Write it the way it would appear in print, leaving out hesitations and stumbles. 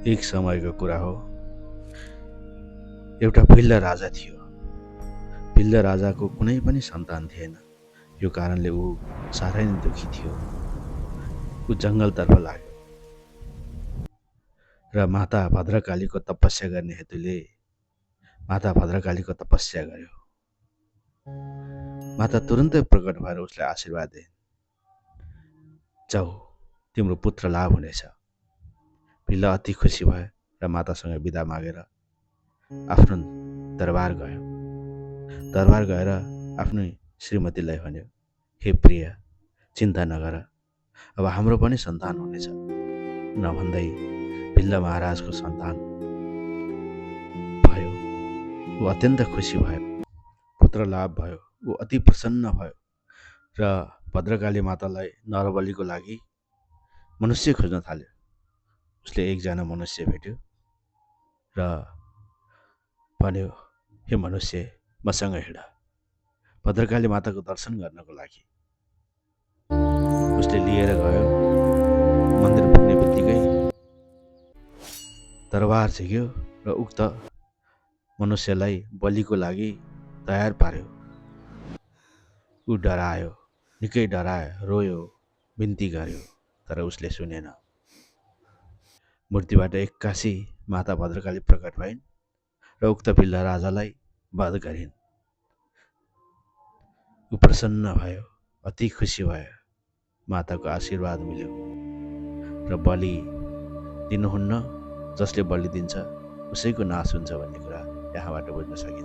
एक समयको कुरा हो। एउटा भिल्ल राजा थियो। भिल्ल राजाको कुनै पनि सन्तान थिएन। यो कारणले ऊ साह्रै नै दुखी थियो। ऊ जङ्गलतर्फ लाग्यो र माता भद्रकालीको तपस्या गर्ने हेतुले माता भद्रकालीको तपस्या गर्यो। माता तुरुन्तै प्रकट भएर उसलाई आशीर्वाद दिइन्। जाऊ, तिम्रो पुत्र लाभ हुनेछ। भिल्ल अति खुसी भयो र मातासँग बिदा मागेर आफ्नो दरबार गयो। दरबार गएर आफ्नो श्रीमतीलाई भन्यो, हे प्रिय, चिन्ता नगर, अब हाम्रो पनि सन्तान हुनेछ। नभन्दै भिल्ल महाराजको सन्तान भयो। ऊ अत्यन्त खुसी भयो। पुत्र लाभ भयो। ऊ अति प्रसन्न भयो र भद्रकाली मातालाई नरबलीको लागि मनुष्य खोज्न थाल्यो। उसले एकजना मनुष्य भेट्यो र भन्यो, हे मनुष्य, मसँग हिँड भद्रकाली माताको दर्शन गर्नको लागि। उसले लिएर गयो। मन्दिर पुग्ने बित्तिकै दरबार झिक्यो र उक्त मनुष्यलाई बलिको लागि तयार पार्यो। ऊ डरायो, निकै डरायो, रोयो, बिन्ती गर्यो, तर उसले सुनेन। मूर्तिबाट एक्कासी माता भद्रकाली प्रकट भइन् र उक्त भिल्ल राजालाई वध गरिन्। ऊ प्रसन्न भयो, अति खुसी भयो। माताको आशीर्वाद मिल्यो र बलि दिनुहुन्न। जसले बलि दिन्छ उसैको नाश हुन्छ भन्ने कुरा यहाँबाट बुझ्न सकिन्छ।